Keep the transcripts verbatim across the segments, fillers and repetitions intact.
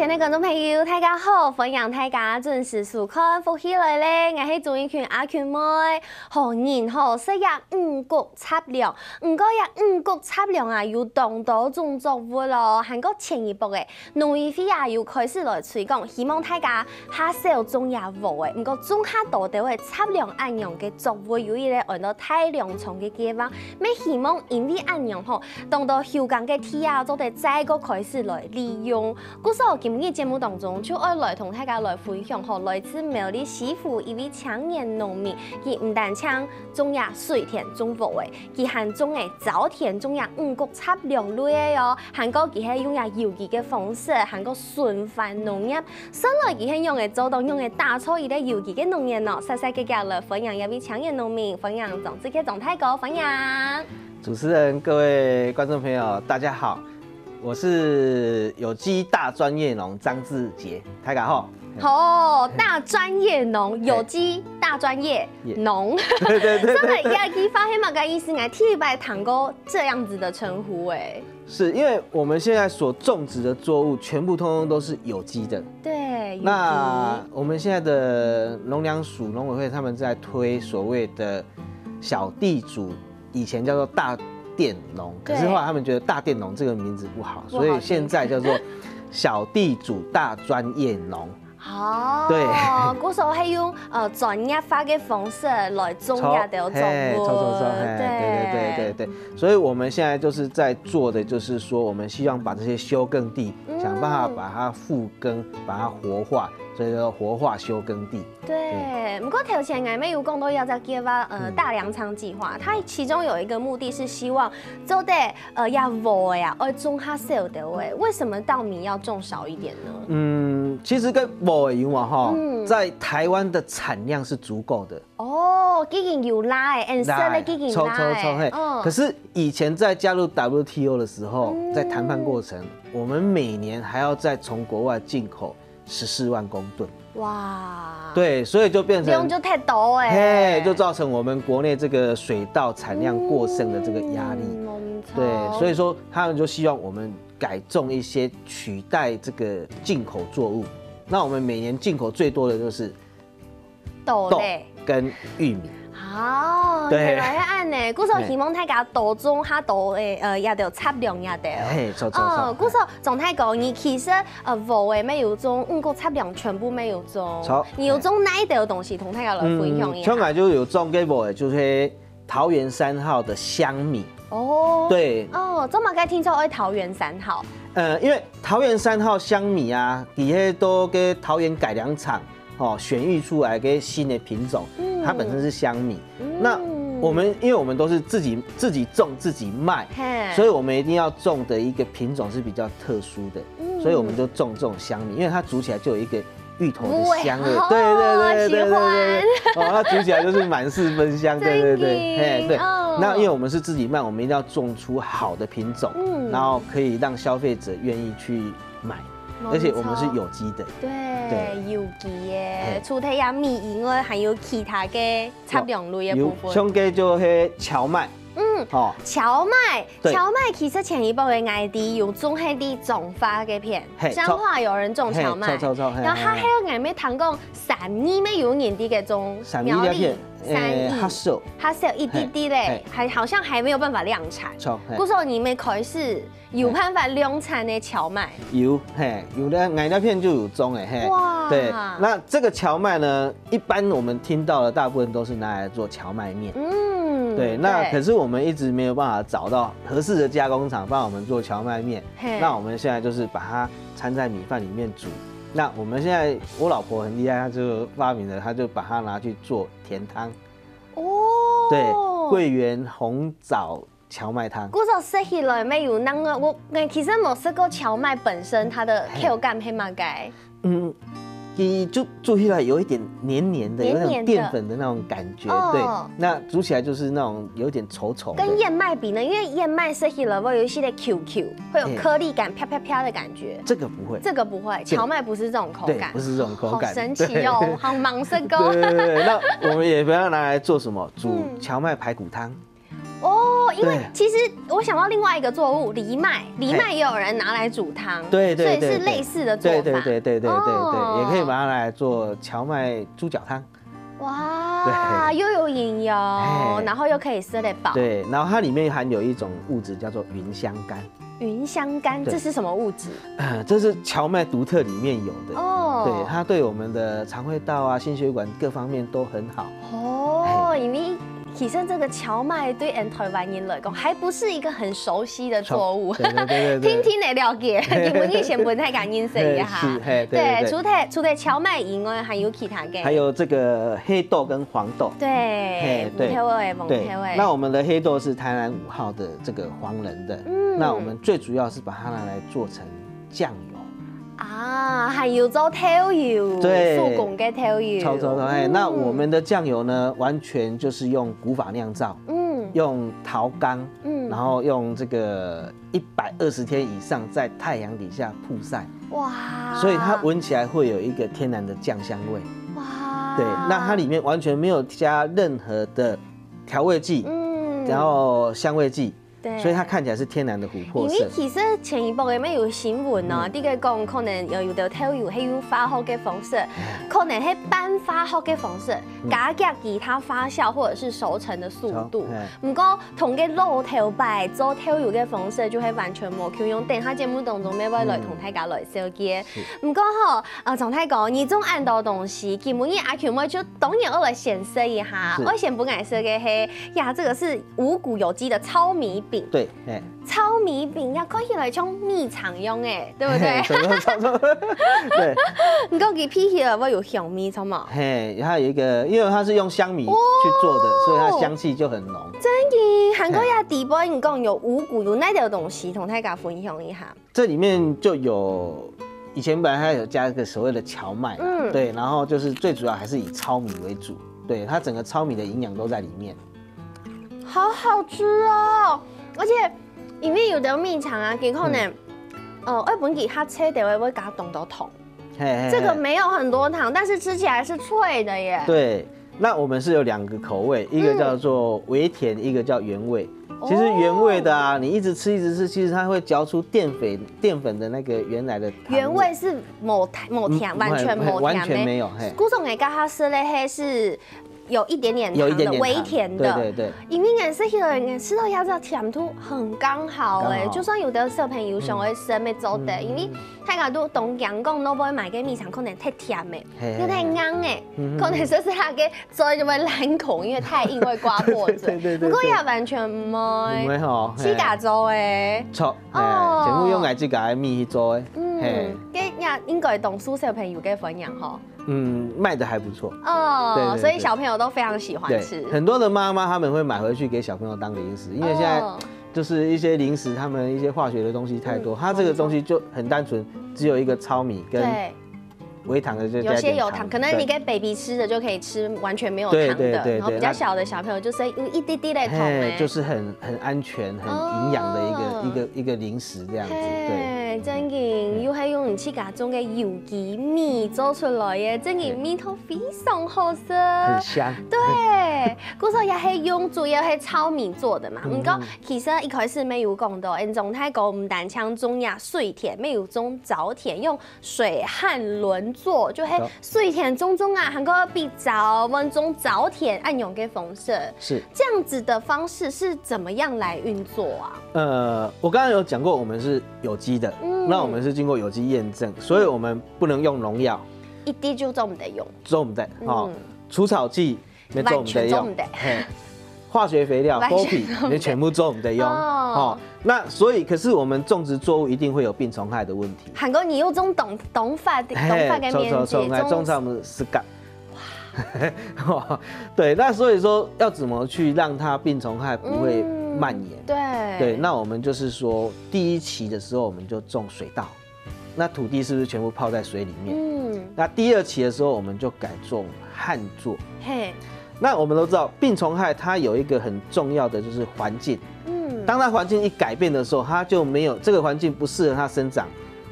各位觀眾朋友，大家好，歡迎大家準時收看《福氣來了》，𠊎係鍾意群阿群妹。吼，人吼食這五穀雜糧，毋過這五穀雜糧啊，有當多種作物哦，還過前一駁仔，農委會啊有開始來推廣，希望大家較少種這禾仔，毋過種較多兜仔雜糧恁樣个作物，有一個安到大糧倉个計畫，乜希望因為恁樣吼，當多休耕个地啊，做得再過開始來利用。 故所今日節目當中，就愛來同大家來分享吼，來自苗栗西湖一位青年農民，佢毋單淨種這水田種禾仔，佢還種个朝田種這五穀雜糧類个哦，還過佢係用這有機个方式，還過循環農業，算來佢係仰仔做到仰仔打造一個有機个農業呢？細細个个來歡迎這位青年農民，歡迎張志傑張大哥，歡迎。主持人、各位觀眾朋友，大家好。 我是有機大專業農張志傑，大家好。哦，大專業農，有機大專業農。對對對這个一句話係麼个意思？𠊎第一擺聽過這樣子的稱呼，哎。是因為我們現在所種植的作物全部通通都是有機的。對，有機。那我們現在的農糧署農委會他們在推所謂的小地主，以前叫做大店農，可是對後來他們覺得大店農這個名字不好，不好聽。所以現在叫做小地主大專業農。哦，對故所係用呃專業化个方式來種這兜作物，嘿，錯錯錯，嘿，對對對對對，所以我們現在就是在做的，就是說我們希望把這些休耕地，嗯想辦法把它復耕，把它活化，所以叫活化休耕地。對，毋過頭先𠊎乜有講到這隻計畫，呃，嗯大糧倉計畫，它其中有一個目的是希望做得呃這禾仔啊，愛種較少兜仔，為什麼稻米要種少一點呢？嗯，其實跟禾仔有關哈，嗯在台灣的產量是足夠的。哦，既經有啦欸，顏色咧既經啦欸，錯錯錯，嘿。嗯可是以前在加入 W T O 的時候，嗯在談判過程，我們每年還要再從國外進口十四萬公噸。哇，，對，所以就變成量就太多欸，嘿，就造成我們國內這個水稻產量過剩的這個壓力。嗯，沒錯對，所以說他們就希望我們改種一些取代這個進口作物。那我們每年進口最多的就是豆豆類。跟玉米。哦，對原來係恁呢，故所希望大家多種較多个呃這兜雜糧這兜。嘿，錯錯哦，錯。故所總太講，你其實呃禾仔乜有種，五穀雜糧全部乜有種。錯你有種哪一兜東西，同大家來分享一下。嗯，像𠊎就有種个禾仔，就是桃園三號的香米。哦，對，哦，做麼个聽說愛桃園三號？呃，因為桃園三號香米啊，底下都跟桃園改良場哦選育出來个新的品種，嗯它本身是香米。嗯那我們因為我們都是自己自己種自己賣，嘿，所以我們一定要種的一個品種是比較特殊的，嗯所以我們就種這種香米，因為它煮起來就有一個芋頭的香味。哦對對對對對喜歡對对，哦，它煮起來就是滿室芬香。對对对，真的嘿对。哦那因為我們是自己賣，我們一定要種出好的品種，嗯然後可以讓消費者願意去買，沒而且我們是錯有機的。對，對有機个嘿，除了這米以外，還有其他个雜糧類个部分。有像个就係蕎麥，嗯，哦，蕎麥，對蕎麥其實前一駁个𠊎知有種係在彰化个片，嘿彰化有人種嘿，蕎麥，錯錯錯，嘿然後還嘿有𠊎乜聽講三義乜有人在該種，三義苗栗那片，三誒，較義，少，較少一滴滴咧嘿，還好像還沒有辦法量產，錯，嘿故所你乜開始有辦法量產个蕎麥。有，嘿，有的，𠊎那片就有種誒，嘿。哇對，那這個蕎麥呢，一般我們聽到的大部分都是拿來做蕎麥麵。嗯，對，那對可是我們一直沒有辦法找到合適的加工廠幫我們做蕎麥麵。嘿那我們現在就是把它摻在米飯裡面煮。那我們現在我老婆很厲害，她就發明了，她就把它拿去做甜湯。哦，對，桂圓紅棗蕎麥湯。故所食起來乜有恁个，我我其實無食過蕎麥本身，它的口感係麼个？嗯，佢煮煮起來有一點黏黏的，有黏黏的點澱粉的那種感覺。哦對，那煮起來就是那種有點稠稠的。跟燕麥比呢？因為燕麥食起來會有一些个Q Q，會有顆粒感，啪啪啪的感覺。這個不會。這個不會，對蕎麥不是這種口感，對，不是這種口感。好神奇哦，好吂食過。對對對對，那我們也不要拿來做什麼，煮嗯蕎麥排骨湯。哦，因为其实我想到另外一个作物，藜麦，藜麦也有人拿来煮汤，对对对，所以是类似的做法。对对对对对对对，也可以把它来做荞麦猪脚汤。哇，又有营养，然后又可以吃得饱。对，然后它里面含有一种物质叫做芸香苷。芸香苷，这是什么物质？呃，这是荞麦独特里面有的。哦，对，它对我们的肠胃道啊、心血管各方面都很好。哦，因为其实这个荞麦对俺台湾人来讲，还不是一个很熟悉的作物。对对对对对，听听得了解，今日先分大家认识一下。是，嘿，对对对，除了除了荞麦以外，还有其他的？还有这个黑豆跟黄豆。对，对，对，对，那我们的黑豆是台南五号的这个黄仁的，嗯，那我们最主要是把它拿来做成酱油。啊，还有做豆油，对，手工个豆油，超超超，哎，那我们的酱油呢，完全就是用古法酿造，嗯，用陶缸，嗯，然后用这个一百二十天以上在太阳底下曝晒，哇，所以它闻起来会有一个天然的酱香味。哇，对，那它里面完全没有加任何的调味剂，嗯，然后香味剂，对，所以它看起来是天然的琥珀色。因为其实前一波个乜有新闻哦，这个讲可能有有的豆油係用化学个方式，可能係半化学个方式，加强其他发酵或者是熟成的速度。不过同个老头擺做豆油个方式就会完全无共样。等下节目当中，乜会来同大家来了解。不过吼，呃，总体讲，你种恁多东西，今日阿球妹就当然要来先说一下，我先不敢说个嘿呀，这个是五谷有机的糙米饼。对，哎，糙米饼呀，看起来像米肠样哎，对不对？差不多差不多。对，你讲佢鼻起来会有香味，知道吗？嘿，它有一个，因为它是用香米去做的，所以它香气就很浓。真的，韩国呀，底部你讲有五谷，有哪点东西，同大家分享一下。这里面就有。以前本来它有加一个所谓的荞麦，嗯，对，然后就是最主要还是以糙米为主，对，它整个糙米的营养都在里面。好好吃哦，而且因为有的米肠啊，佢可能，呃，愛分佢較脆的話，會加當多糖。嘿嘿，这个没有很多糖，但是吃起来是脆的耶。对，那我们是有两个口味，一个叫做微甜，一个叫原味。其实原味的啊，你一直吃一直吃，其实它会嚼出淀粉淀粉的那个原来的糖原味是无甜，无甜，完全无甜的，完全没有，嘿。故所我刚刚吃的还是有一点点糖的，有一点点糖，微甜的，对对对。因为俺是有人吃到牙齿甜度很刚好哎，就算有的小朋友想要吃没做得，因为大家都懂讲讲，都不会买个米肠可能太甜的，又太硬哎，可能就是它个 所以就会烂孔，因为太硬会刮破嘴。对对对，不过也完全毋会，毋会吼，自家做的。错，哦，全部用来自家个米去做的，嗯，嘿，个也应该当受小朋友个欢迎吼。嗯，卖的还不错。哦，对对对，所以小朋友都非常喜欢吃。对，很多的妈妈他们会买回去给小朋友当零食，因为现在就是一些零食，他们一些化学的东西太多，它这个东西就很单纯，只有一个糙米跟 微糖的就加一点糖，有些有糖，可能你给 baby 吃的就可以吃完全没有糖的，对对对对，然后比较小的小朋友就是有一滴滴的糖，哎，就是很很安全、很营养的一个一个一个零食这样子，对。真个，又还用你自家种个有机米做出来耶，真个味道非常好食，很香。对，故所也是用主要是糙米做的嘛。不过其实一开始没有讲到，嗯，总太讲我们单枪种呀水田，没有种早田，用 水旱轮作，就係水田种种啊，還過比早，分種早田恁樣个方式。是，這樣子的方式是怎麼樣來運作啊？呃，我剛剛有講過，我們是有機的，嗯，那我們是經過有機驗證，所以我們不能用農藥，一滴就做毋得用，做毋得哈，除草劑 也做毋得用，完全做毋得，嘿，化學肥料、完全做毋得，你全部做毋得用，哦，那所以可是我們種植作物一定會有病蟲害的問題。還過你又種東東發的東發个面積，種種種種是幹，對，那所以說要怎麼去讓它病蟲害不會蔓延？對，那我們就是說第一期的時候我們就種水稻。 那土地是不是全部泡在水裡面？嗯，那第二期的時候，我們就改種旱作。嘿，那我們都知道，病蟲害它有一個很重要的就是環境。嗯，當它環境一改變的時候，它就沒有，這個環境不適合它生長，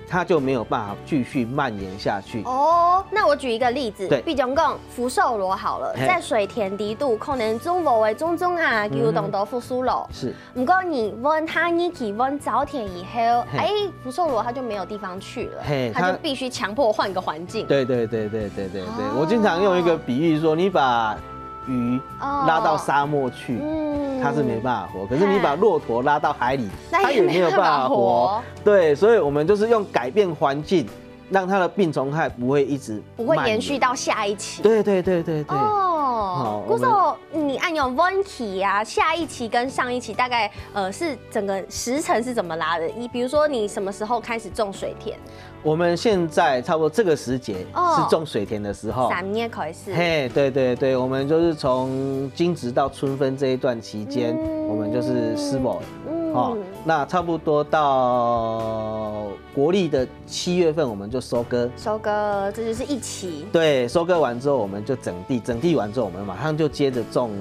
它就没有办法继续蔓延下去。哦，那我举一个例子，对。比如讲福寿螺好了，嘿。在水田底肚，可能种无个种种啊，嗯哼。有当多福寿螺。是。不过你问它，你去问早田以后，嘿。哎，福寿螺它就没有地方去了，嘿，它就必须强迫换个环境。对对对对对对对，哦。我经常用一个比喻说，你把鱼拉到沙漠去，哦。嗯。它是没办法活。可是你把骆驼拉到海里，嘿。它也没有办法活。那也没办法活。对，所以我们就是用改变环境，让它的病虫害不会一直蔓延。不会延续到下一期。对对对对对。哦，好，我们故所你恁样问题啊，下一期跟上一期大概呃是整个时程是怎么拉的？你比如说你什么时候开始种水田？我们现在差不多这个时节哦。是种水田的时候。三月开始。嘿，对对对，我们就是从惊蛰到春分这一段期间，嗯。我们就是施肥。嗯。哦，那差不多到国历的七月份，我们就收割。收割，这就是一期。对，收割完之后，我们就整地，整地完之后，我们马上就接着种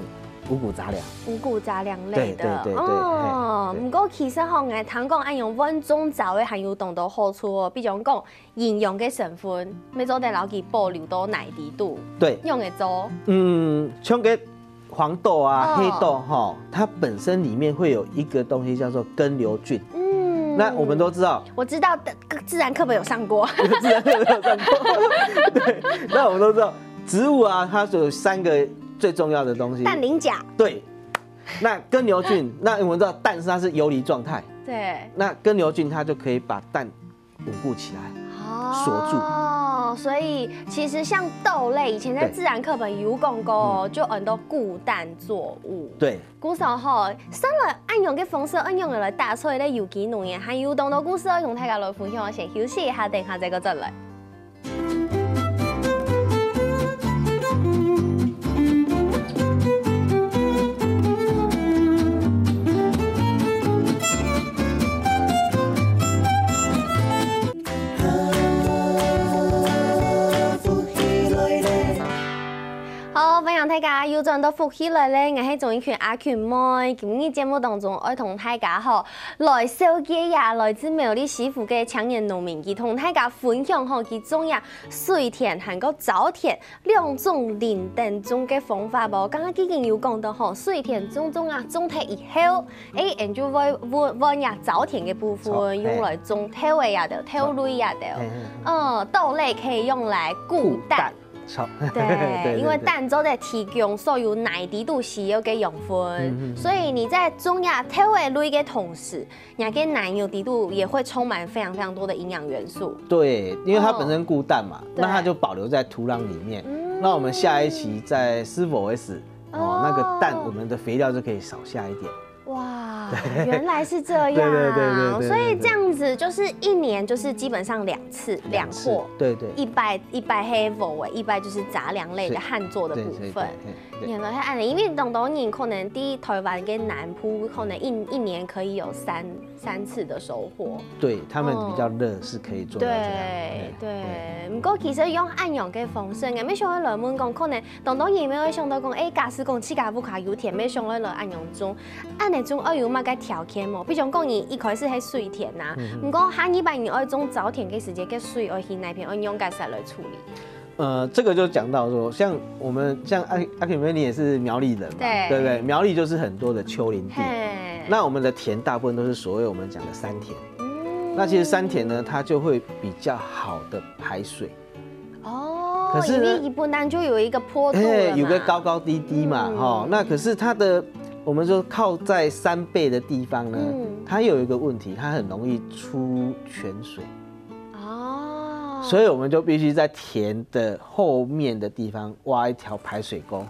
五谷杂粮。五谷杂粮类的。对对对对，哦，嘿，对。不过其实吼，𠊎听讲恁样温中燥个还有当多好处哦，比如讲， 营养个成分，要做得牢记保留到哪里肚。对。用得做。嗯，像个黄豆啊、哦。黑豆哈，它本身里面会有一个东西叫做根瘤菌。嗯。那我们都知道，我知道的，自然课本有上过。自然课本有上过。对，那我们都知道，植物啊，它有三个最重要的东西。氮磷钾。对。那根瘤菌，那我们知道氮是它是游离状态。对。那根瘤菌它就可以把氮稳固起来，锁住。哦，所以其实像豆类，以前在自然课本有讲过哦，对。嗯。就很多固氮作物。对。故所吼，生了恁样个方式，恁样个来打出来个有机农业，还有当多故事要同大家来分享，先休息一下，等一下再过转来。 好，歡迎大家又轉到福氣來了，𠊎係鍾意群阿群妹。今日節目當中，愛同大家吼來紹介一下來自苗栗西湖个青年農民，佢同大家分享吼佢種个水田還過燥田 兩種輪等種个方法哦。剛剛既經有講到吼，水田種種啊，種忒以後，欸，𠊎就會換，換呀燥田个部分，燥，用來種豆仔呀的，豆類呀的，嘿。嘿，嘿，嘿。嗯，豆類可以用來固氮。固氮，燥。對，對，對，因為氮做得提供所有泥裡肚需要个養分，嗯，嗯，嗯。所以你在種呀豆仔類个同時， 你个泥油裡肚也會充滿非常非常多的營養元素。對，因為它本身固氮嘛，哦。那它就保留在土壤裡面。對。嗯。那我們下一期再施肥時，哦，哦。那個氮，我們的肥料就可以少下一點。哇，對。原來是這樣啊。對，對，對，對，對，所以這樣子就是一年就是基本上兩次，兩次，兩貨。對，對。一擺，一擺係肥个，一擺就是雜糧類的，是。旱作的部分。對，對，對，嘿。 原來係恁樣，因為當多人可能在台灣个南部，可能一，一年可以有三，三次的收穫。對，他們比較熱，哦。是可以做到這樣。對，嘿，對。嘿。不過其實用恁樣个方式，𠊎想愛來問講，可能當多人也會想到講，欸，假使講自家屋下有田，也想愛來恁樣種，恁樣種愛有麼个條件無？比如講，你一開始係水田啊，嗯，嗯。不過下二擺你愛種燥田个時節，該水愛去哪片，愛用麼个來處理？ 呃，這個就講到說，像我們，像阿，阿K妹，你也是苗栗人嘛，對。對不對？苗栗就是很多的丘陵地。嘿。那我們的田大部分都是所謂我們講的山田。嗯。那其實山田呢，它就會比較好的排水。哦，可是呢，因為本來就有一個坡度了嘛。嘿，有個高高低低嘛，嗯。吼，那可是它的，我們說靠在山背的地方呢，嗯。它有一個問題，它很容易出泉水。 哦。所以我們就必須在田的後面的地方挖一條排水溝，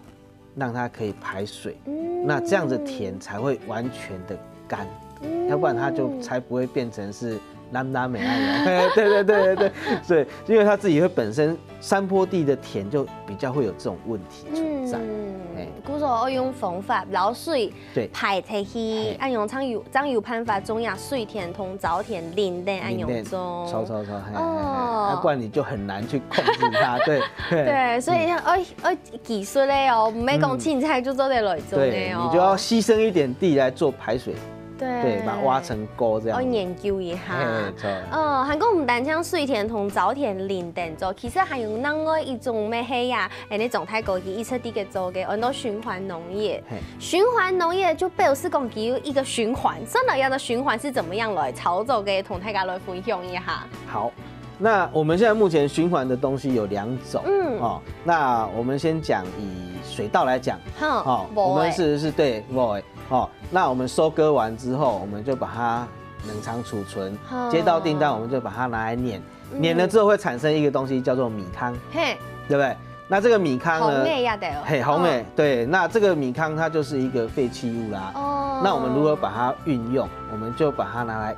讓它可以排水。嗯。那這樣子田才會完全的乾，嗯。要不然它就才不會變成是藍藍美那種。對，對，對，對，對。所以，因為它自己會本身山坡地的田就比較會有這種問題存在。嗯。嘿。故所愛用方法，摎水 對。排出去，嘿。恁樣正有，正有辦法種呀水田同燥田輪等恁樣種。輪等，著，著，著，嘿，嘿，嘿。哦。啊，不然你就很難去控制它，對，嘿。對，所以，嗯。愛，愛技術个哦，毋係講凊彩就做得來種个哦。嗯。對，你就要犧牲一點地來做排水。對，把它挖成溝這樣子。愛研究一下。嘿，著。嗯，還過毋單淨水田同朝田林等做，其實還有另外一種乜係呀，哎，該種泰國佢一直在該做个，安到循環農業。嘿。循環農業就表示講佢有一個循環，算了，這个循環是怎麼樣來操作个，同大家來分享一下。好，那我們現在目前循環的東西有兩種，嗯。哦，那我們先講以水稻來講，哼，哦，無欸。我們是，是，對，無欸。哦，那我們收割完之後，我們就把它冷藏儲存，好。接到訂單，我們就把它拿來碾，嗯。碾了之後會產生一個東西叫做米糠，嘿。對不對？那這個米糠呢，紅个呀，對哦。嘿，紅个，嗯。對，那這個米糠它就是一個廢棄物啦。哦。那我們如何把它運用？我們就把它拿來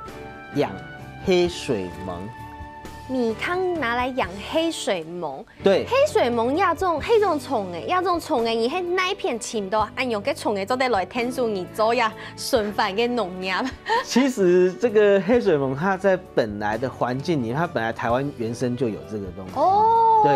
養黑水虻。米糠拿來養黑水虻，對。黑水虻這種，係種蟲仔，這種蟲仔，你係哪片尋到，恁樣个蟲仔做得來𢯭手你做這循環个農業？其實這個黑水虻，它在本來的環境裡，它本來台灣原生就有這個東西。哦。對，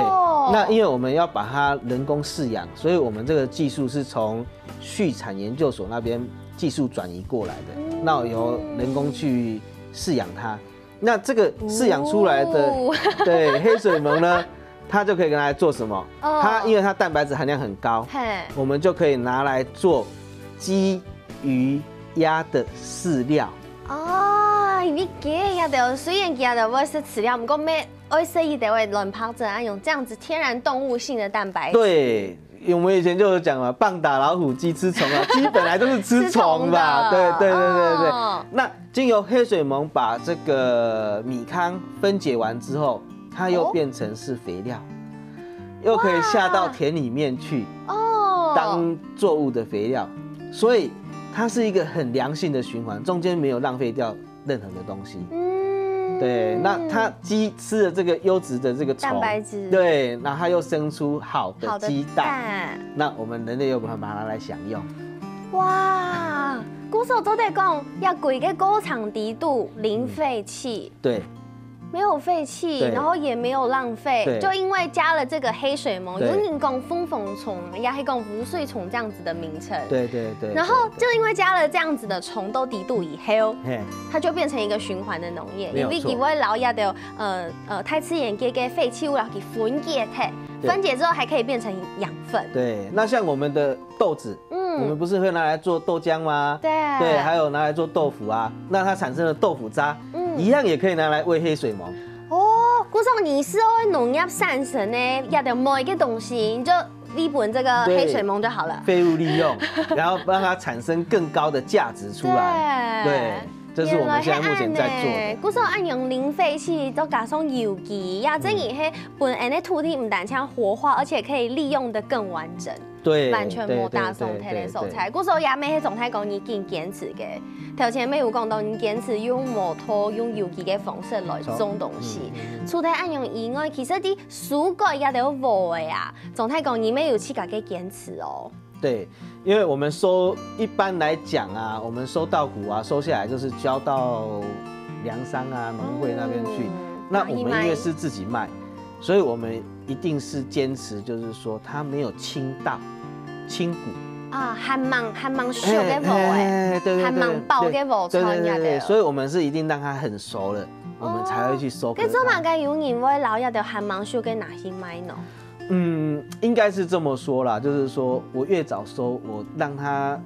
那因為我們要把它人工飼養，所以我們這個技術是從畜產研究所那邊技術轉移過來的，嗯。那由人工去飼養它。那這個飼養出來的，哦。對，黑水虻呢，它就可以拿來做什麼？哦。它因為它蛋白質含量很高，嘿。我們就可以拿來做雞、魚、鴨的飼料。哦，因為雞鴨个，雖然佢也會食飼料，毋過乜愛食一點个卵白質，啊，用這樣子天然動物性的蛋白質。對，我們以前就有講嘛，棒打老虎，雞吃蟲啊，雞本來就是吃蟲的。吃蟲的。對，對，對，對，對。哦。那經由黑水虻把這個米糠分解完之後，它又變成是肥料，哦。又可以下到田裡面去，哇。哦。當作物的肥料，所以它是一個很良性的循環，中間沒有浪費掉任何的東西。嗯。對，那它雞吃了這個優質的這個蟲，蛋白質。對，那它又生出好的雞蛋，好的蛋。那我們人類又把它拿來享用。哇，故所做得講，這規个過程裡肚零廢棄。嗯。對。沒有廢棄，對。然後也沒有浪費，對。就因為加了這個黑水虻，對。有人講紅紅蟲，也係講烏水蟲這樣子的名稱。對，對，對，然後就因為加了這樣子的蟲到裡肚以後，嘿。它就變成一個循環的農業，沒有錯。因為佢會摎這个，呃，呃，大自然界个廢棄物摎佢分解忒，對。分解之後還可以變成養分。對，那像我們的豆子，嗯。我們不是會拿來做豆漿嗎？對。對，還有拿來做豆腐啊，那它產生的豆腐渣，嗯。一樣也可以拿來餵黑水虻。哦，故所你係愛農業產生个，這兜無个東西，你就喂分這個黑水虻就好了。對，廢物利用，然後讓它產生更高的價值出來。對。對，這是我們現在目前在做的。原來係恁呢，故所恁樣零廢棄，再加上有機，呀，嗯。真个係分𠊎等个土地毋單淨活化，而且可以利用得更完整。 對，完全無打傷忒个所在。對，對，對，對。故所也乜係總太講你緊堅持个。頭前乜有講到你堅持用無毒、用有機个方式來種東西。嗯，嗯，嗯。除忒恁樣以外，其實在收割這兜禾仔啊，總太講你乜有自家个堅持哦。對，因為我們收，一般來講啊，我們收稻穀啊，收下來就是交到糧商啊、農會那邊去。嗯，那我們因為是自己賣， 所以我們一定是堅持，就是說它沒有傾稻、傾穀。啊，還吂，還吂熟个禾仔，哎，哎，哎，對，對，對，還吂飽个禾穗，對，對，對，對，對，對，對，所以我們是一定讓它很熟了，我們才會去收割它。哦，該做麼个有人會摎這兜還吂熟个拿去賣呢？嗯，應該是這麼說啦，就是說我越早收，我讓它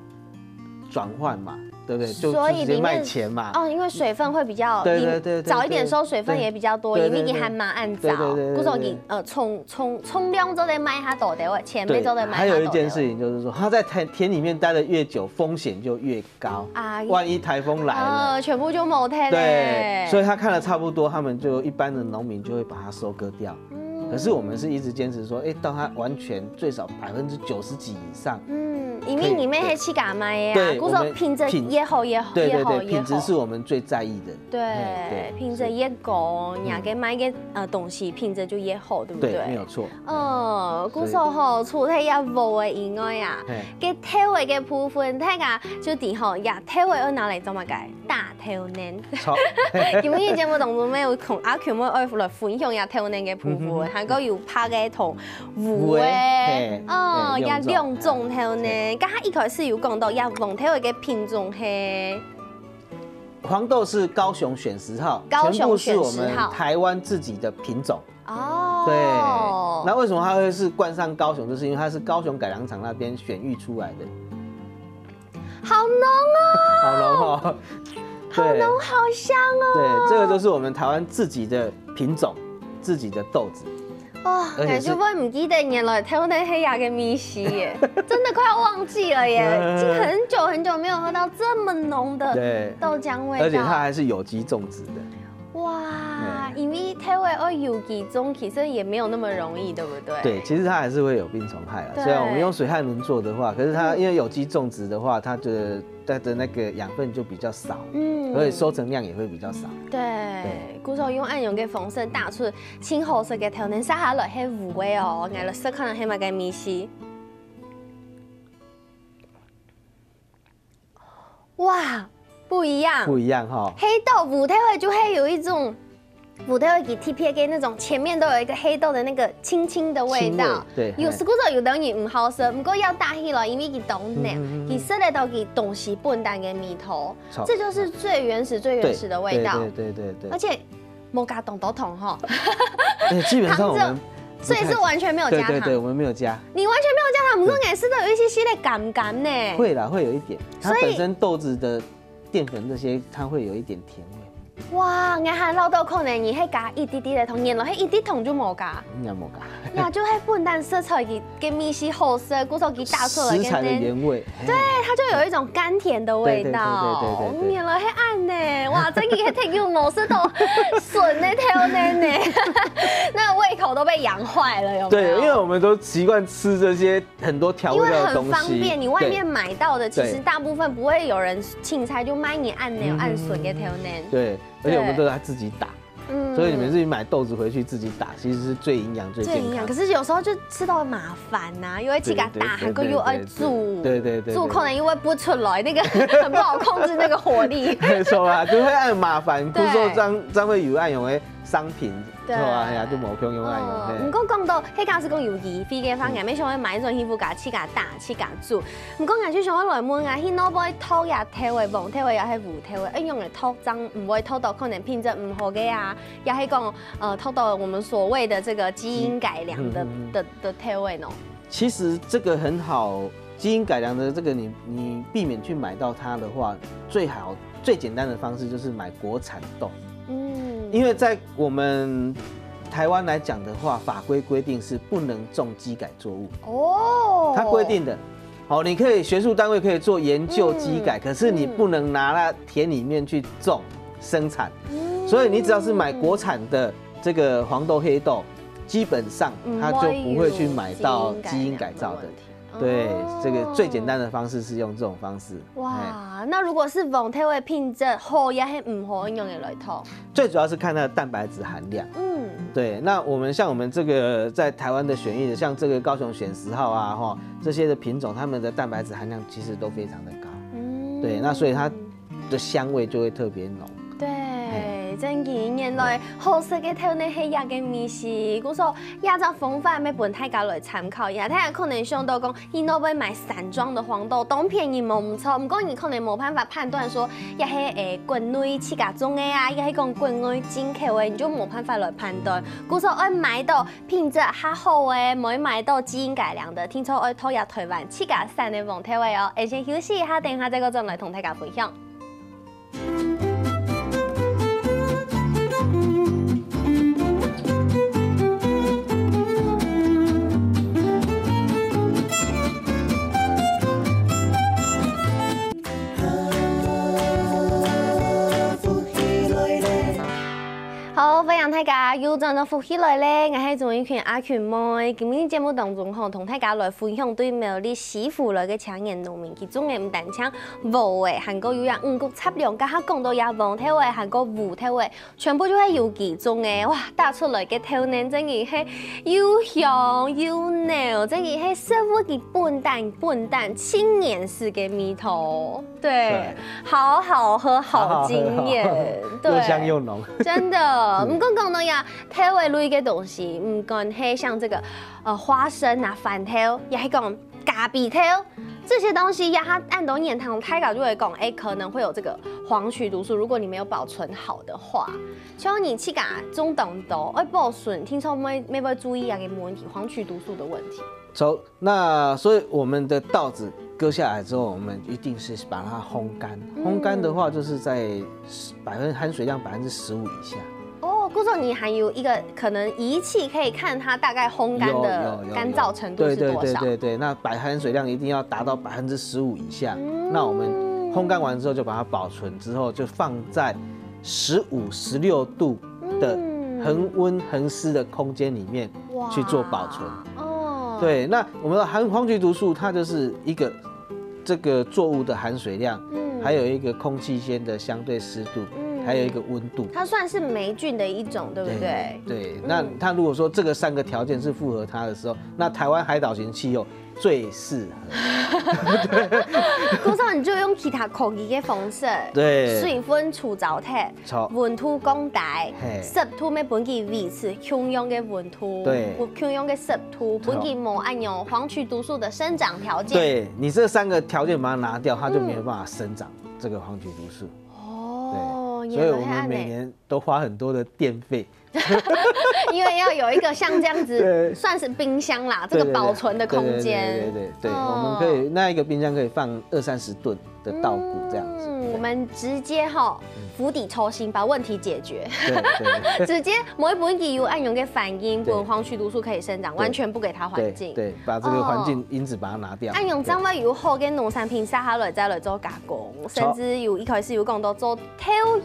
轉換嘛，對不對？就，所以裡面，就直接賣錢嘛。哦，因為水分會比較，對，對，對，對，你早一點收水分也比較多，對，對，對，因為佢還吂恁燥，對，對，對，對，故所佢，對。呃，重，重，重量做得賣較多，對，錢也做得賣較多，對，還有一件事情就是說，對。它在田，田裡面待得越久，風險就越高。啊，萬一颱風來了，呃，全部就無忒了。對，所以他看了差不多，他們就，一般的農民就會把它收割掉。 嗯。可是我們是一直堅持說，哎，到它完全最少百分之九十幾以上。嗯，因為你們係自家賣个啊，可以，對，故所品質越好越好，我們，對，對，對，越好越好。品質是我們最在意的。對，哎，對，品質越高，所以，你个賣个，呃，東西品質就越好，對不對？對，沒有錯。嗯，故所吼，除忒這禾仔以外啊，嘿。該豆仔个部分，大家就知吼，這豆仔愛拿來做麼个？打 豆奶。著。今晡日節目當中，乜有同阿強妹愛來分享這豆奶个部分，嗯哼哼。還過有白个同烏个，烏个，嘿，哦，嘿，兩種，這兩種豆奶。嘿。剛剛一開始有講到，這黃豆仔个品種係黄豆是高雄选十号，高雄全部是我选十号们台湾自己的品种。哦，对，那为什么它会是冠上高雄？就是因为它是高雄改良场那边选育出来的。好浓哦，好浓哦。好浓，好香哦。对，这个就是我们台湾自己的品种，自己的豆子。哦，而且是感觉我唔记得原來豆奶係這个味緒耶，真的快要忘记了耶，已经很久很久没有喝到这么浓的对，豆浆味道。而且它还是有机种植的。哇，因为豆仔愛有机种，其实也没有那么容易，对不对？对，其实它还是会有病虫害了。对虽然我们用水旱轮做的话，可是它因为有机种植的话，它的它的那个养分就比较少，嗯所以收成量也会比较少。对，故所用恁樣个方式打出清好食个豆奶，接下來係烏个哦，𠊎來試看係麼个味緒。哇，不一样。不一样哈。黑豆烏豆仔就會有一種烏豆仔佢特別个那種，前面都有一个黑豆的那个青青的味道。青味对有時故所有的人毋好食，不過要打起來，因為佢當黏，嗯嗯嗯佢食得到佢東西本身个味道，错这就是最原始、最原始的味道。对对对对对。而且無加當多糖吼，对，基本上我们所以是完全没有加糖。对对对，我们没有加。你完全没有加糖，不过也是都有一些些的甘甘呢。会啦，会有一点。它所以本身豆子的淀粉这些，它会有一点甜味。哇，𠊎還恅到可能你係加一滴滴的糖，原來係一滴糖就無加。应该没加。呀，就係本身食出來个个味緒好食，故所佢打出來食材的个呢，原味。对，它就有一种甘甜的味道。对对对对对对对原來係恁呢，哇，真个係忒久無食到純个豆奶呢。那胃口都被养坏了，有没有？对，因为我们都习惯吃这些很多调味料的东西，因为很方便，你外面买到的其实对大部分不会有人青菜就卖你恁呢嗯恁純个豆奶。对，而且我们都要自己打，嗯所以你们自己买豆子回去自己打，其实是最营养、最健康最营养，可。是有时候就吃到麻烦呐、又要自己打，对对对还够又要煮，对对对对对煮可能又会不出来，那个很不好控制那个火力。没错啊，就会很麻烦，对不是说张张惠宇爱用的商品，对错啊，哎呀，就冇用用爱用。哦，嘿毋過講到，迄假使講有機會个話，嗯𠊎也想要買一種衣服，自家去打，自家煮。毋過𠊎就想要來問啊，去哪位擇這豆仔，黃豆仔也係烏豆仔，愛用个豆正毋會擇到可能品質毋好个啊，也係講，呃，擇到我們所謂的這個基因改良的嗯嗯嗯的的豆仔呢？其实这个很好，基因改良的这个你你避免去买到它的话，最好最简单的方式就是买国产豆，嗯，因为在我们台湾来讲的话，法规规定是不能种基改作物，哦，它规定的。好，你可以学术单位可以做研究基改，嗯可是你不能拿到田里面去种生产，嗯所以你只要是买国产的这个黄豆、黑豆，基本上它就不会去买到基因改造的。嗯对，这个最简单的方式是用这种方式。哎，哇，那如果是黃豆仔品質好也係毋好，用个來擇？最主要是看它的蛋白质含量。嗯，对，那我们像我们这个在台湾的选育的，像这个高雄选十号啊，哈，这些的品种，它们的蛋白质含量其实都非常的高。嗯对，那所以它的香味就会特别浓。对，真个原來好食个豆仔係這个味緒，故所這隻方法也分大家來參考一下。大家可能想到講，你哪位買散裝的黃豆，當便宜無毋著，毋過你可能無辦法判斷說，這係誒國內自家種个啊，也係講國外進口个，你就無辦法來判斷。故所愛買到品質較好个，毋好買到基因改良的，定著愛擇這台灣自家產个黃豆仔哦。𠊎先休息一下，等一下再過轉來同大家分享。 好，歡迎大家又轉到福氣來了，𠊎係鍾意群阿群妹。今日節目當中吼，同大家來分享對苗栗西湖來个青年農民，佢種个毋單淨萵仔，還過有這五穀雜糧，加下講到這黃豆仔，還過烏豆仔，全部就係有機種个。哇，打出來个豆奶真个係又香又濃，真个係食物个本旦本旦青年時个味道。對，好好喝，好驚豔，對，又香又濃。真的。毋過講到呀，豆仔類个東西，毋管係像這個呃花生啊、番豆，也係講咖啡豆，這些東西呀，它恁多年頭，大家就會講，哎，可能會有這個黃曲毒素，如果你沒有保存好的話，像你自家種當多，愛保存，聽說愛愛愛注意啊，个問題，黃曲毒素的問題。 熟。那所以我们的稻子割下来之后，我们一定是把它烘干。烘干的话，就是在百分含水量百分之十五以下。哦，故所你還有一個可能儀器可以看它大概烘乾的有有有乾燥程度是多少？对对对对对，那百含水量一定要达到百分之十五以下。那我们烘干完之后，就把它保存之后，就放在十五、十六度的恒温恒湿的空间里面去做保存。哦，对，那我们的含黄曲毒素，它就是一个这个作物的含水量，还有一个空气间的相对湿度，还有一个温度。它算是霉菌的一种，对不对？对，那它如果说这个三个条件是符合它的时候，那台湾海岛型气候最适合。故所你就用其他科技个方式，对水分除燥忒，好，温度降低，嘿湿度乜分佢維持共樣个温度，对共樣个湿度，分佢無恁樣黄曲毒素的生长条件。对你这三个条件把它拿掉，它就没有办法生长这个黄曲毒素。哦，对，所以我们每原来是这样。年都花很多的电费。因为要有一个像这样子，对算是冰箱啦，这个保存的空间。对对对对对，哦我们可以那一个冰箱可以放二三十吨的稻谷这样子。嗯，我们直接哈釜底抽薪把问题解决，对对直接每一本佢有恁樣个反应，对分黄曲毒素可以生长，完全不给它环境。对对，把这个环境因子把它拿掉。恁樣正會有好个農產品下下來，再來做加工，甚至有一開始有講到做豆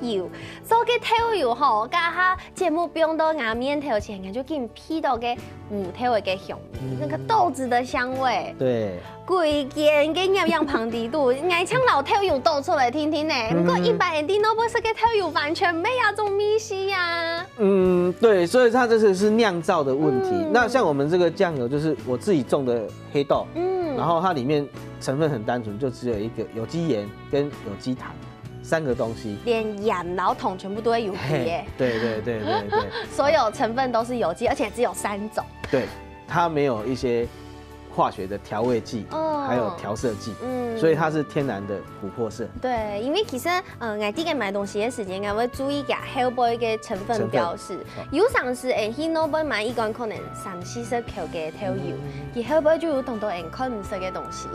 油，做个豆油吼，加下節目放到牙面頭前，就緊鼻到个芋頭个香味，那个豆子的香味，对，歸間个營養旁底肚，愛像老豆油倒出來聽聽呢。不過一般人都不是个豆油完全沒有這種味緒呀。嗯，对，所以它这个是酿造的问题。那像我们这个酱油，就是我自己种的黑豆，嗯，然后它里面成分很单纯，就只有一个有机盐跟有机糖三个东西。連鹽摎糖全部都會有機耶，对对对对对所有成分都是有機，而且只有三種。对，它没有一些化学的调味剂，哦还有调色剂，嗯所以它是天然的琥珀色。對，因為其實，呃，𠊎自家買東西个時間，𠊎會注意佢後背个成分標示。成分有常時會去外背買一罐可能三四十塊个豆油，佢後背就有當多人看毋識个東西。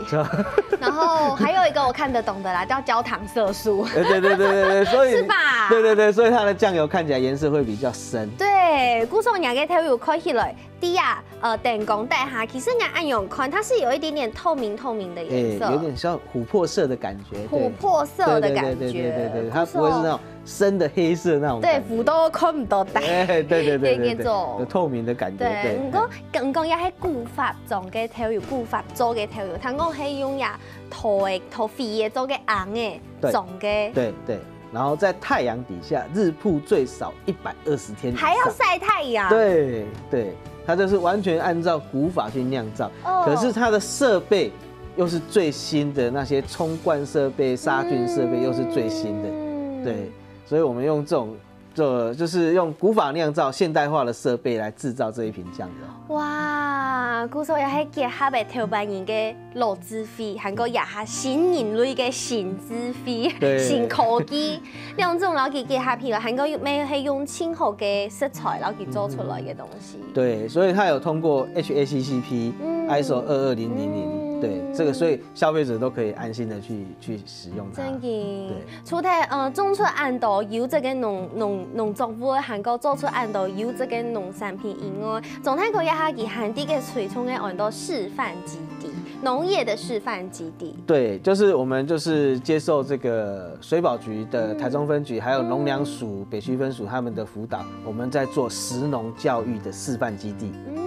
然後還有一個我看得懂的啦，叫焦糖色素，对对对对对对，所以是吧？对对对，所以它的酱油看起来颜色会比较深。對，故所若个豆油看起來，底下呃燈光底下，其實𠊎恁樣看，它是有一點點透明透明的顏色，哎，有点像琥珀色的感觉，对琥珀色的感覺，对对对对对对对，它不会是那种深的黑色那种對，感觉。浮到看毋到底。哎，对对对对对，可以做有透明的感觉，對，对。毋過毋過也係古法裝个豆油，古法做个豆油，佢講係用呀土个土肥个做个甕个對裝个。对对，然后在太阳底下日曝最少一百二十天以上。還要曬太陽。对对，它就是完全按照古法去酿造，哦可是它的设备又是最新的，那些冲灌设备、杀菌设备又是最新的，嗯对，所以我们用这种。这就是用古法酿造现代化的设备来制造这一瓶酱油。哇，故所也係結合了頭擺人个老智慧，還過也係新人類个新智慧、對新科技，兩種摎佢結合起來，還過又乜係用盡好个食材摎佢做出來个東西。对，所以它有通过 H A C C P、嗯 I S O 二二零零零，嗯对，这个所以消费者都可以安心的去去使用它。真个对，除了呃種出恁多優質个農農農作物，還過做出恁多優質个農產品以外，總體講一下，佢還在个水沖个安到示範基地，農業的示範基地。对，就是我们就是接受这个水保局的台中分局，还有农粮署北区分署他们的辅导，我们在做食农教育的示范基地。嗯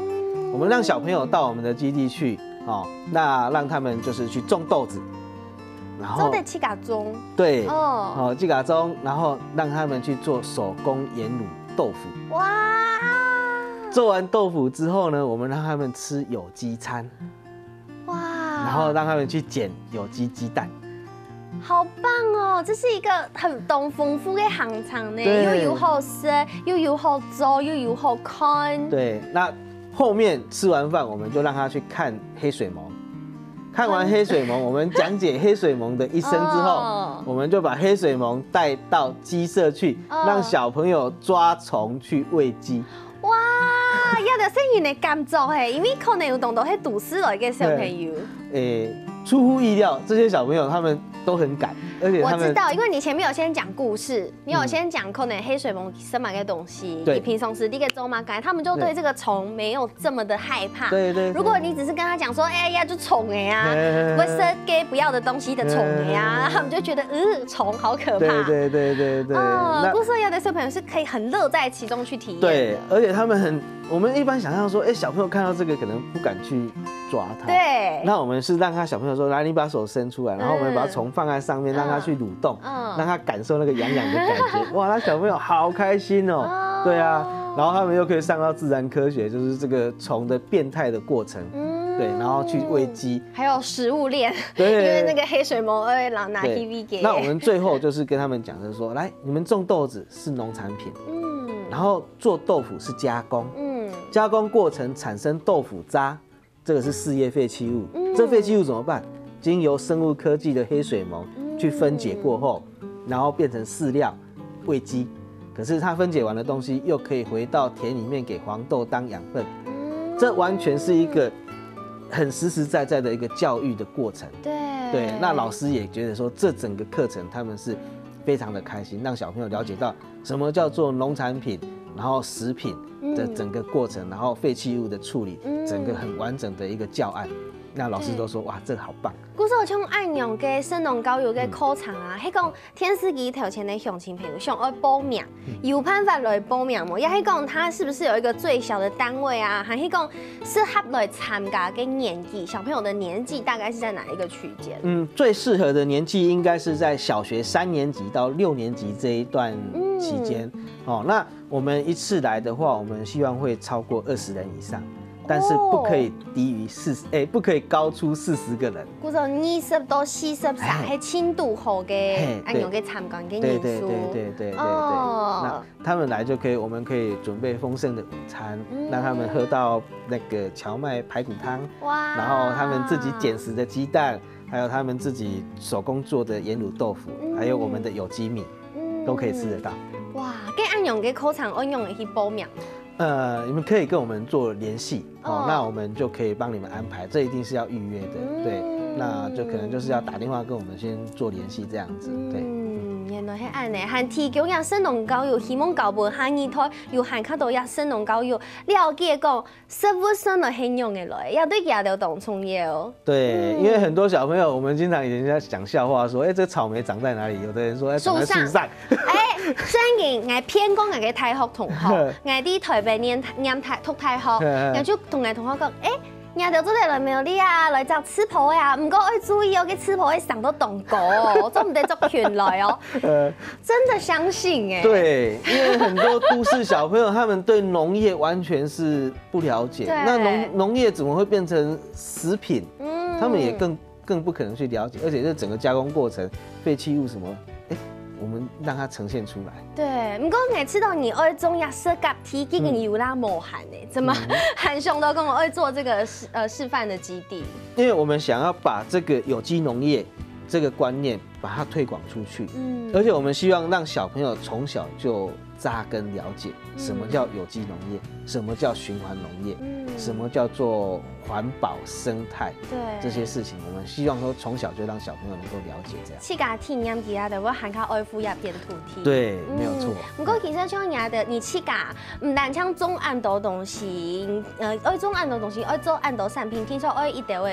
我们让小朋友到我们的基地去，哦，那让他们就是去种豆子，然后做得自家種。对，哦，哦，自家种，然后让他们去做手工盐卤豆腐。哇，做完豆腐之后呢，我们让他们吃有机餐，哇，然后让他们去捡有机鸡蛋。好棒哦！這是一個很當豐富个行程呢，對又有好食，又有好做，又有好看。对，那后面吃完饭，我们就让他去看黑水虻。看完黑水虻，我们讲解黑水虻的一生之后，哦我们就把黑水虻带到鸡舍去，哦让小朋友抓虫去喂鸡。哇，要得細人个感覺嘿，因為可能有當多係都市來个小朋友。诶，出乎意料，这些小朋友他们都很敢，而且他们我知道，因為你前面有先講故事，你有先講可能黑水虻是麼个東西，对你平常時你个做麼个，他們就對這個蟲沒有這麼的害怕。对对对如果你只是跟他講說，哎呀，就蟲哎啊，嘿不是给不要的東西的蟲哎啊，他們就覺得，嗯，蟲好可怕。对对对对对，哦，那故事要的小朋友是可以很樂在其中去體驗的。对，而且他们很，我们一般想象说，哎，小朋友看到这个可能不敢去抓它。对那我们是让他小朋友说，来，你把手伸出来，然后我们把虫放在上面，嗯让他去蠕动，嗯让他感受那个痒痒的感觉。哇，那小朋友好开心哦。哦对啊，然后他们又可以上到自然科学，就是这个虫的变态的过程。嗯对，然后去喂鸡。還有食物鏈，对因為那個黑水虻會拿拿对 T V 給。那我们最后就是跟他们讲，就是说，来，你们种豆子是农产品，嗯然后做豆腐是加工，嗯加工过程产生豆腐渣，这个是四叶废弃物。嗯这废弃物怎么办？经由生物科技的黑水虻去分解过后，然后变成饲料喂鸡。可是它分解完的东西又可以回到田里面给黄豆当养分，嗯这完全是一个很实实在在的一个教育的过程。对对，那老师也觉得说，这整个课程他们是非常的开心，让小朋友了解到什么叫做农产品，然后食品的整个过程，然后废弃物的处理，嗯整个很完整的一个教案。那老师都说，哇，这个好棒。故所像恁樣个食農教育个課程啊，係講電視機頭前个鄉親朋友想愛報名，有辦法來報名無？也係講他是不是有一個最小的單位啊？還係講適合來參加个年紀，小朋友的年紀大概是在哪一個區間？嗯，最适合的年纪应该是在小学三年级到六年级这一段期间。哦，那我们一次来的话，我们希望会超过二十人以上，但是不可以低于四十，哎，不可以高出四十个人。故所二十到四十歲哎係程度好个，嘿恁樣个參觀个对对人數。对对对对对。哦那他们来就可以，我们可以准备丰盛的午餐，嗯让他们喝到那个荞麦排骨汤，哇然后他们自己捡拾的鸡蛋，还有他们自己手工做的盐卤豆腐，嗯还有我们的有机米，嗯都可以吃得到。哇，該恁樣个課程愛仰般去報名？呃，你们可以跟我们做联系，哦哦，那我们就可以帮你们安排，这一定是要预约的，对嗯，那就可能就是要打电话跟我们先做联系这样子，对。嗯，原來係恁呢，還提供這食農教育，希望教分下二代有還較多這食農教育，了解講食物上來係仰个來，也對佢兜當重要。对，因为很多小朋友，我们经常以前在讲笑话说，哎，这草莓长在哪里？有的人说，哎，长在树上。哎，最近𠊎騙過𠊎个大學同學，𠊎在台北念念大讀大學，嗯𠊎就同𠊎同學講，哎，你兜做得來苗栗啊，來摘刺波啊，毋過愛注意哦，該刺波會生到當高哦，做毋得捉群來哦，呃，真的相信哎。对，因为很多都市小朋友他们对农业完全是不了解，对那农农业怎么会变成食品？嗯他们也更更不可能去了解，而且这整个加工过程，废弃物什么，哎，我们让它呈现出来。对，毋過每次到你愛種一些設計，已經有啦無閒呢，怎麼還想到講愛做這個示呃示範的基地？因为我们想要把这个有机农业这个观念把它推广出去，嗯而且我们希望让小朋友从小就扎根了解什么叫有机农业，什么叫循环农业，嗯什么叫做环保生态，对这些事情，我们希望说从小就让小朋友能够了解这样。自家體驗佢兜，會還較愛護這片土地。对，没有错。嗯，毋過其實像你兜，你自家毋單淨種恁多東西，呃，愛種恁多東西，愛做恁多產品，聽說愛一兜个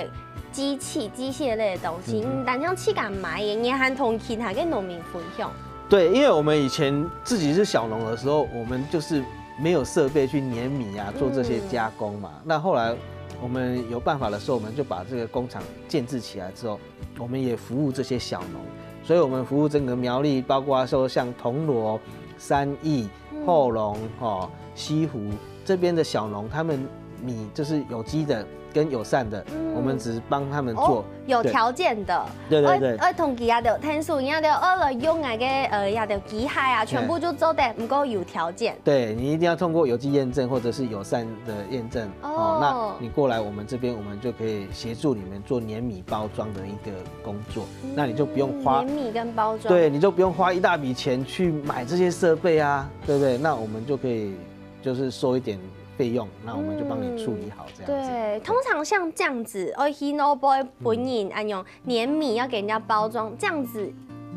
機器、機械類的東西，嗯毋單淨自家買个，你還同其他个農民分享。对，因为我们以前自己是小农的时候，我们就是没有设备去碾米啊，做这些加工嘛。那后来我们有办法的时候，我们就把这个工厂建置起来之后，我们也服务这些小农，所以我们服务整个苗栗，包括说像铜锣、三义、后龙、哦西湖这边的小农，他们米就是有机的跟友善的，嗯我们只帮他们哦做，有条件的，对对对我我同佢啊，就天数，人家就二了用那个呃，也就机械啊，全部就做得，不过有条件。对你一定要通过有机验证或者是友善的验证哦哦。那你过来我们这边，我们就可以协助你们做碾米包装的一个工作，那你就不用花嗯，碾米跟包装。对，你就不用花一大笔钱去买这些设备啊，对不对？那我们就可以就是收一点费用，那我们就帮你处理好这样子。对，通常像这样子，哦，hinoboy 本人，哎呦，碾米要给人家包装，这样子，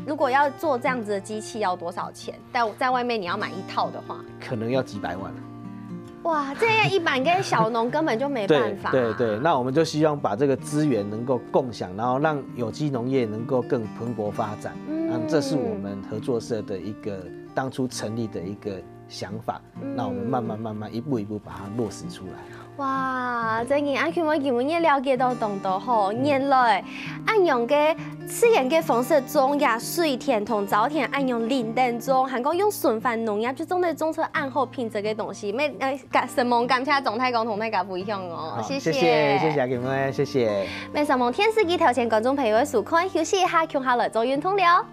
如果要做这样子的机器，要多少钱？在在外面你要买一套的话，可能要几百万。哇，这样一般跟小农根本就没办法。对对，那我们就希望把这个资源能够共享，然后让有机农业能够更蓬勃发展。嗯嗯，这是我们合作社的一个当初成立的一个想法。那我们慢慢慢慢一步一步把它落实出来。哇，真个，阿群，我今日了解到当多吼，原來恁樣个自然个方式種呀，水田同稻田恁樣輪等種，還講用循環農業就種得種出恁好品質个東西。咩，呃，感，承蒙感謝鍾大哥同大家分享哦，好，谢谢，谢谢谢谢阿金妹，谢谢。咩承蒙電視機頭前觀眾朋友个收看，休息一下，共下來做運動了。